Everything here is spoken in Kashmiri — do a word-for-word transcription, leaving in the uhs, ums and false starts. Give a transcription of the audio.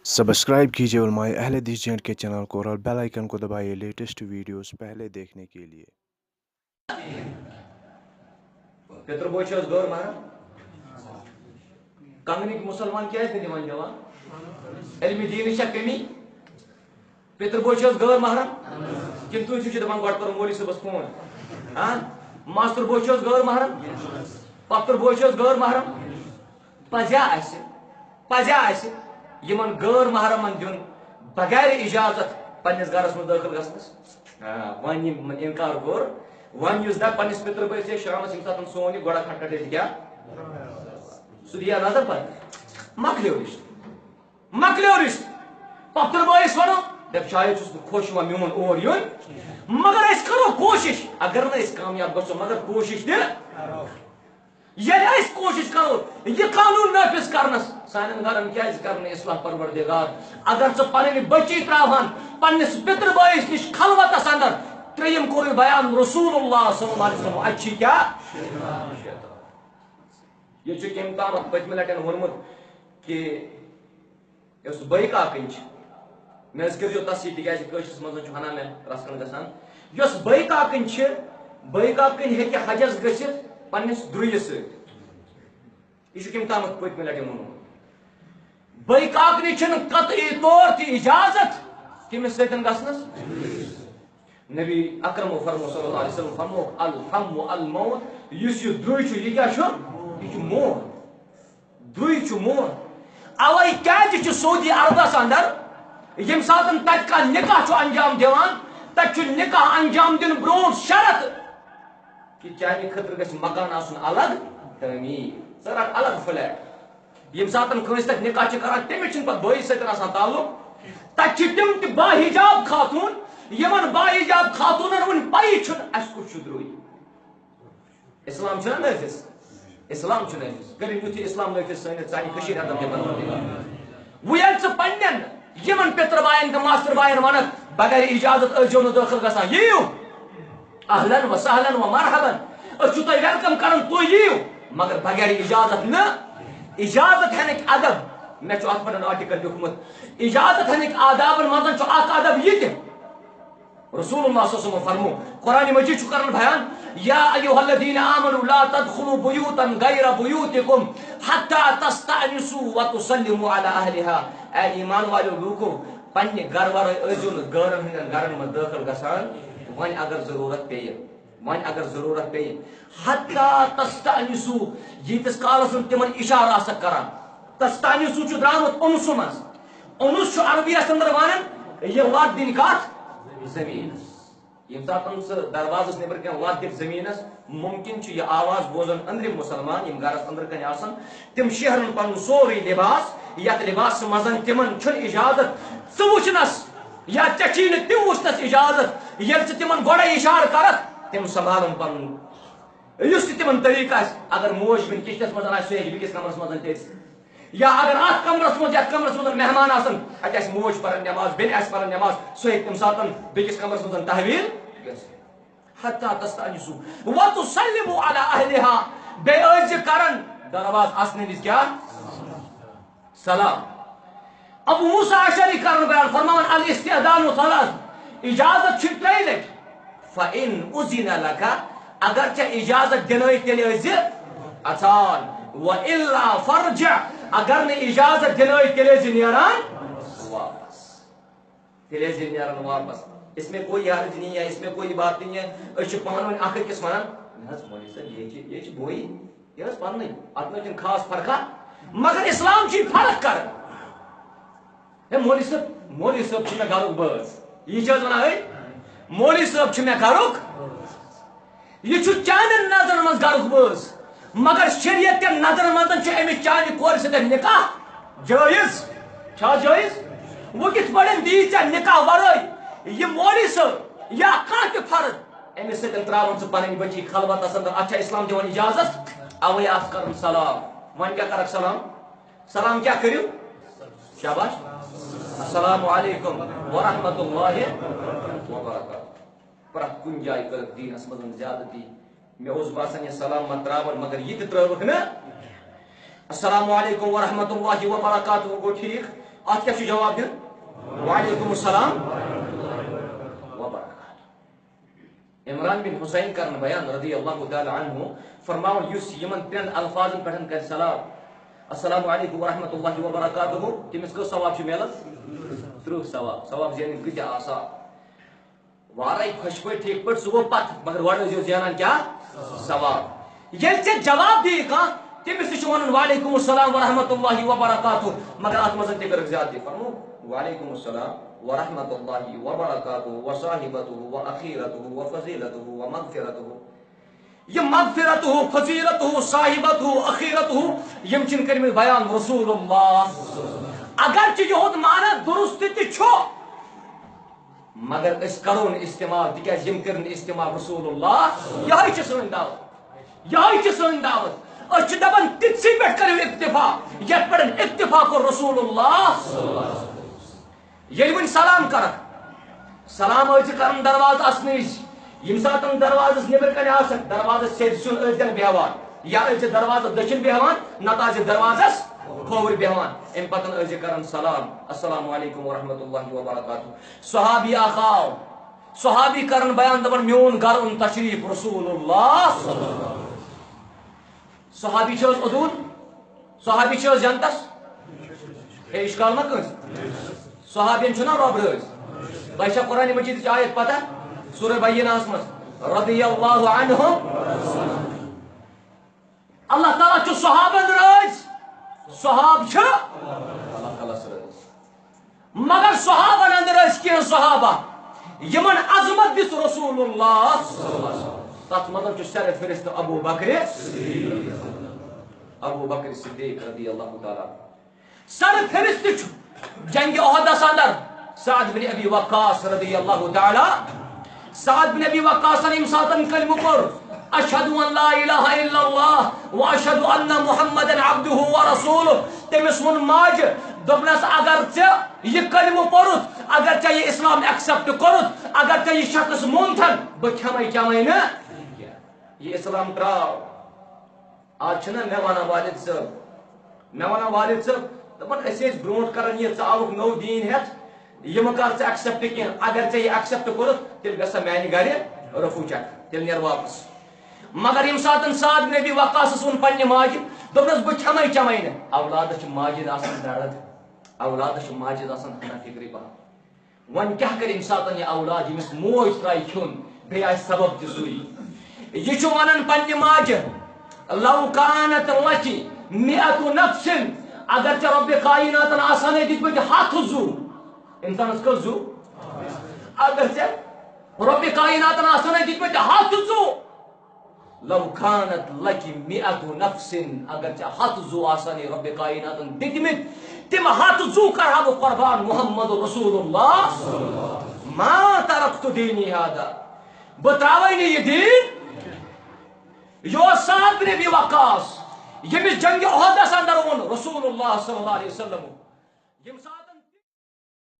सब्सक्राइब कीजिए उलमाए अहले हदीस जे एंड के चैनल को और बेल आइकन को दबाइए लेटेस्ट वीडियोस पहले देखने के लिए। پِتُر بوے چھِ حظ غٲر محرم؟ کنگنٕکۍ مُسلمان کیٛازِ نہٕ دِوان جواب؟ علمِ دیٖنٕچ چھا کٔمی؟ پِتُر بوے چھِ حظ غٲر محرم؟ کِنہٕ تُہۍ چھِو دَپان گۄڈٕ کَرو مولوی صٲبَس فون؟ ہاں؟ ماستُر بوے چھِ حظ غٲر محرم؟ پۄپھتُر بوے چھِ حظ غٲر محرم؟ پَزیا اَسہِ، پَزیا اَسہِ یِمَن غٲر محرمَن دیُن بغیر اِجازت پنٛنِس گَرَس منٛز دٲخٕل گژھنَس؟ آ، وۄنۍ یِمَن اِنکار کوٚر، وۄنۍ یُس دَپہِ پنٛنِس پِتُر بٲیِس ہے شامَس ییٚمہِ ساتَن سون یہِ گۄڈٕ کھَٹہٕ کھَٹہٕ أسۍ کیٛاہ؟ سُہ دِیا نظر پَتہٕ؟ مۄکلیو رِشتہٕ، مۄکلیو رِشتہٕ۔ پۄپھتٕر بٲیِس وَنو، دَپہِ شاید چھُس بہٕ خۄش یِوان میون اور یُن، مگر أسۍ کَرو کوٗشِش، اگر نہٕ أسۍ کامیاب گژھو مگر کوٗشِش تہِ۔ ییٚلہِ أسۍ کوٗشِش کَرو یہِ قانوٗن نٲفِذ کَرنَس، سانٮ۪ن گَرَن کیٛازِ کَرِ نہٕ اصلاح پروردگار؟ اگر ژٕ پَنٕنۍ بٔچی ترٛاوہَن پنٛنِس پِتٕر بٲیِس نِش خلوتَس اندر، ترٛیٚیِم کوٚرُے بیان رسول اللہ صلی اللہ علیہ وسلم، اَتہِ چھِ کیٛاہ؟ ییٚتہِ چھُ کٔمۍ تامَتھ پٔتمہِ لَٹہِ ووٚنمُت کہِ یۄس بٔے کاکٕنۍ چھِ، مےٚ حظ کٔرۍزیو تصحیح، تِکیٛازِ کٲشرِس منٛز چھُ ہنا مےٚ رَژھ کھنٛڈ گژھان۔ یۄس بٔے کاکٕنۍ چھِ، بٔے کاکٕنۍ ہیٚکہِ حجَس گٔژھِتھ پنٛنِس درٛویِس سۭتۍ۔ یہِ چھُ کٔمۍ تامَتھ پٔتمہِ لَٹہِ ووٚنمُت۔ بٔے کاکٕنہِ چھُنہٕ قطعی طور تہِ اِجازت کٔمِس سۭتۍ گژھنَس۔ نبی اکرم فرمو صلی اللہ علیہ وسلم فرمو، الحم الموت، یُس یہِ درٛوے چھُ، یہِ کیٛاہ چھُ؟ یہِ چھُ موت۔ درٛوے چھُ موت۔ اوے کیٛازِ چھُ سعودی عربس اندر ییٚمہِ ساتہٕ تتہِ کانٛہہ نکاح چھُ انجام دِوان، تتہِ چھُ نکاح انجام دِنہٕ برونٛٹھ شرط کہِ چانہِ خٲطرٕ گژھِ مکان آسُن الگ تعمیٖر، ژٕ رٹ الگ flat۔ ییٚمہِ ساتہٕ کٲنٛسہِ تتہِ نکاح چھِ کران، تٔمِس چھُنہٕ پتہٕ بٲیِس سۭتۍ آسان تعلق۔ تتہِ چھِ تِم تہِ باحجاب خاتوٗن، یِمن باحجاب خاتوٗنن وُنہِ پَیی چھُنہٕ اَسہِ کُس چھُ درٛوے۔ اسلام چھُنہ نٲفِظ؟ اسلام چھُ نٲفِظ۔ کٔرِو یُتھُے اسلام نٲفِظ سٲنِس سانہِ کٔشیٖرِ اندر تہِ بناوو۔ وۄنۍ ییٚلہِ ژٕ پننٮ۪ن یِمن پِتٕر باین تہٕ ماستٕر باین ونکھ، بغیر اجازت ٲسۍزیو نہٕ دٲخل گژھان، یِیِو۔ اہلن و سہلن و مرحبن، أسۍ چھِو تۄہہِ welcome کران، تُہۍ یِیِو، مگر بغیر اجازت نہٕ۔ اجازت ہٮ۪نٕکۍ ادب، مےٚ چھُ اتھ پٮ۪ٹھ article لیوٗکھمُت۔ اجازت ہٮ۪نٕکۍ آدابن منٛز چھُ اکھ ادب یہِ تہِ، رسول اللہ صلی اللہ علیہ وسلم فرمو، قرآن مجید چھُ کران بیان، یا ایھا الذین آمنوا لا تدخلوا بیوتا غیر بیوتکم حتی تستأنسوا وتسلموا علی اہلہا۔ اے ایمان والو لوٗکو، پننہِ گرٕ ورٲے ٲسۍزیو نہٕ غٲرن ہٕنٛدٮ۪ن گرن منٛز دٲخل گژھان، وۄنۍ اگر ضروٗرت پیٚیہِ، وۄنۍ اگر ضروٗرت پیٚیہِ، حتی تستأنسوا، ییٖتِس کالس نہٕ تِمن اشارٕ آسکھ کران۔ تستأنسوا چھُ درٛامُت انسہٕ منٛز۔ انس چھُ عربی یس اندر ونان یہِ لت دِنۍ کتھ؟ زمینس۔ ییٚمہِ ساتہٕ ژٕ دروازس نیبر کِنۍ لت دِکھ زمینس، ممکن چھُ یہِ آواز بوزن أنٛدرِم مسلمان یِم گرس اندر کنہِ آسن، تِم شیہرن پنُن سورُے لباس، یتھ لباسس منٛز تِمن چھُنہٕ اجازت ژٕ وٕچھنس یا ژےٚ چھی نہٕ تِم وٕچھنس اجازت، ییٚلہِ ژٕ تِمن گۄڈے اشارٕ کرکھ، تِم سنبھالن پنُن یُس تہِ تِمن طریقہٕ آسہِ۔ اگر موج بیٚنہِ کچنس منٛز آسہِ، سُہ ہیٚکہِ بیٚکِس کمرس منٛز تہِ أژِتھ۔ یا اگر اتھ کمرس منٛز، یتھ کمرس منٛز مہمان آسن، اتہِ آسہِ موج پران نماز، بیٚنہِ آسہِ پران نماز، سُہ ہیٚکہِ تمہِ ساتن بیٚکِس کمرس منٛز تحویل گٔژھِتھ۔ حتی تستأنسوا وتسلموا علی اہلہا، بیٚیہِ ٲسۍ زِ کران دروازٕ اژنہٕ وِزِ کیٛاہ؟ سلام۔ ابو موسیٰ اشعری کران بیان، فرماوان، الاستئذان ثلاث، اجازت چھِ ترٛیٚیہِ لٹہِ۔ فإن أذن لك، اگر ژےٚ اجازت دِنٲیِتھ تیٚلہِ ٲسۍ زِ اژان، وإلا فارجع، اگر نہٕ اجازت دِنٲیِتھ تیٚلہِ ٲسۍ زِ نیران واپس۔ تیٚلہِ ٲسۍ زِ نیران واپس۔ اس میں کوئی حرج نہیں ہے، اس میں کوئی بات نہیں ہے۔ أسۍ چھِ پانہٕ ؤنۍ اکھ أکِس ونان، نہ حظ مولوی صٲب، یہِ چھِ، یہِ چھِ بوے، یہِ ٲس پننٕے، اتھ منٛز چھِنہٕ خاص فرقہ، مگر اسلام چھِ یہِ فرق کران۔ ہے مولوی صٲب، مولوی صٲب چھِ مےٚ گرُک بٲژ۔ یہِ چھِ حظ ونان، ہے مولوی صٲب چھِ مےٚ گرُک، یہِ چھُ چانٮ۪ن نظرن منٛز گرُک بٲژ، مگر شریعت کٮ۪ن نظرن منٛز چھُ أمِس چانہِ کورِ سۭتۍ نکاح جٲیز۔ چھا جٲیز؟ وۄنۍ کِتھ پٲٹھۍ دی ژےٚ نکاح ورٲے یہِ مولوی صٲب یا کانٛہہ تہِ فرد؟ أمِس سۭتۍ ترٛاوان ژٕ پنٕنۍ بچی خلوتس اندر، اتھ چھا اسلام دِوان اجازت؟ اوے آس کرُن سلام۔ وۄنۍ کیٛاہ کرکھ سلام؟ سلام کیٛاہ کٔرِو؟ شاباش۔ السلام علیکم ورحمۃ اللہ وبرکاتہ۔ پرٛٮ۪تھ کُنہِ جایہِ کٔرٕکھ دیٖنس منٛز زیادتی۔ مےٚ اوس باسان یہِ سلام ما ترٛاوَن، مگر یہِ تہِ ترٛٲوٕکھ نہٕ۔ السلام علیکم ورحمۃ اللہ وبرکاتہ گوٚو ٹھیٖک؟ اتھ کیٛاہ چھُ جواب دیُن؟ وعلیکم السلام وبرکاتہ۔ عمران بن حسین کرن بیان رضی اللہ تعالی عنہ، فرماوان یُس یِمن ترٛٮ۪ن الفاظن پٮ۪ٹھ کرِ سلام، السلام علیکم ورحمۃ اللہ وبرکاتہ، تٔمِس کٔژ ثواب چھِ میلان؟ ترٕٛہ ثواب۔ ثواب زینٕنۍ کۭتیاہ آسان؟ وارے خۄش پٲٹھۍ، ٹھیٖک پٲٹھۍ، سُہ گوٚو پتھ، مگر گۄڈٕ ٲسۍزیو زینان کیٛاہ؟ ثواب۔ ییٚلہِ ژےٚ جواب دِیہِ کانٛہہ، تٔمِس تہِ چھُ وَنُن، "وعلیکم السلام ورحمۃ اللہ وبرکاتہ"، مگر اَتھ منٛز تہِ کٔرٕکھ زیادٕ، فرمو، "وعلیکم السلام ورحمۃ اللہ وبرکاتہ وصاحبتہ واخیرتہ وفضیلتہ ومغفرتہ"۔ یہِ مغفرتہ، فضیلتہ، صاحبتہ، اخیرتہ، یِم چھِنہٕ کٔرمٕتۍ بیان رسول اللہ۔ اگرچہِ یِہُنٛد معنی درست تہِ چھُ، مگر أسۍ کرو نہٕ استعمال، تِکیازِ یِم کٔرۍ نہٕ استعمال رسول اللہ۔ یِہوٚے چھِ سٲنۍ دعوت، یِہوٚے چھِ سٲنۍ دعوت۔ أسۍ چھِ دپان، تِتسٕے پٮ۪ٹھ کٔرِو اکتفا، یتھ پٮ۪ٹھ اکتفا کوٚر رسول اللہ۔ ییٚلہِ وۄنۍ سلام کرکھ، سلام ٲسۍ زِ کران دروازٕ اَژنہٕ وِزِ۔ ییٚمہِ ساتہٕ دروازس نیٚبرٕ کنہِ آسکھ، دروازس سیٚدِ سیوٚن ٲسۍ زٮ۪ن بیٚہوان، یا ٲسۍ زِ دروازس دٔچھِنۍ بیٚہوان، نتہٕ آسہِ دروازس کھووٕرۍ بیٚہوان۔ اَمہِ پتہٕ ٲسۍ زِ کران سلام، "السلام علیکم ورحمۃ اللہ وبرکاتہ۔" صحابی اکھ آو، صحابی کران بیان، دپان، "میون گرٕ اوٚن تشریف رسول اللہ۔" صحابی چھِ حظ اوٚدوٗن؟ صحابی چھِ حظ جنتس؟ ہے، اشکال ما کٲنٛسہِ؟ صحابین چھُنہ رۄب رٲضۍ؟ تۄہہِ چھا قرآن مجیدٕچ آیت پتہ؟ سورہ بینہس منٛز، "رضی اللہ عنہم۔" اللہ تعالیٰ چھُ صحابن رٲضۍ۔ صحاب چھِ اللہ تعالیٰ سۭتۍ رٲضۍ۔ مگر صحابن اندر ٲسۍ کینٛہہ صحابہ، یِمن عظمت دِژ رسول اللہ۔ تتھ منٛز چھُ سر فہرست ابو بکر، ابو بکر صدیق رضی اللہ تعالیٰ۔ سر فہرست چھُ جنگ احدس اندر سعد بن ابی وقاص رضی اللہ تعالیٰ۔ سعد بن ابی وقاصن ییٚمہِ ساتن کلمہٕ پوٚر، "اشہد ان لا الہ الا اللہ و اشہد ان محمدا عبدہ و رسولہ"، تٔمِس ووٚن ماجہِ، دوٚپنس، "اگر ژےٚ یہِ کلمہٕ پوٚرُتھ، اگر ژےٚ یہِ اسلام accept کوٚرُتھ، اگر ژےٚ یہِ شخص مونتھن، بہٕ کھٮ۪مے چٮ۪مے نہٕ یہِ اسلام تراو۔" آز چھِنہ مےٚ وَنان والد صٲب، مےٚ وَنان والد صٲب، دَپان، "أسۍ ٲسۍ برونٛٹھ کَران یہِ، ژٕ آوُکھ نوٚو دیٖن ہٮ۪تھ، یہِ مہٕ کَر ژٕ accept کینٛہہ، اگر ژےٚ یہِ accept کوٚرُتھ، تیٚلہِ گژھ سا میٛانہِ گَرِ رفوٗ چَکھ، تیٚلہِ نیر واپَس۔" مگر ییٚمہِ ساتَن سعد بن ابی وقاصَس ووٚن پنٛنہِ ماجہِ، دوٚپنَس، "بہٕ کھٮ۪مَے چٮ۪مَے نہٕ۔" اولادَس چھِ ماجہِ آسان دَرد، اولادَس چھِ ماجہِ آسان ہنا فِکرِ پَہَم۔ وۄنۍ کیٛاہ کَرِ أمۍ ساتَن یہِ اولاد، ییٚمِس موج ترٛایہِ کھیوٚن، بیٚیہِ آسہِ سبب تہِ سُے۔ یہِ چھُ وَنان پنٛنہِ ماجہِ، "لو کانت لَکِ مِئَتُ نَفْسٍ"، اگر ژےٚ رۄبِ کایناتَن آسہَنے دِتمٕتۍ ہَتھ زُو، اِنسانَس کٔژ زُو؟ اگر ژےٚ رۄبِ کایناتَن آسہَنے دِتمٕتۍ ہَتھ زُو، "لو کانت لَکِ مِئَتُ نَفْسٍ"، اگر ژےٚ ہَتھ زُو آسہَنے رۄبِ کایناتَن دِتمٕتۍ، تِم ہَتھ زُو کَرٕہا بہٕ قۄربان محمد رسول اللہ، "ما ترکت دینی ہذا"، بہٕ ترٛاوَے نہٕ یہِ دیٖن۔ یہِ اوس سعد بن ابی وقاص، ییٚمِس جنگِ احدس اندر ووٚن رسول اللہ صلی اللہ علیہ وسلم، ییٚمہِ ساتہٕ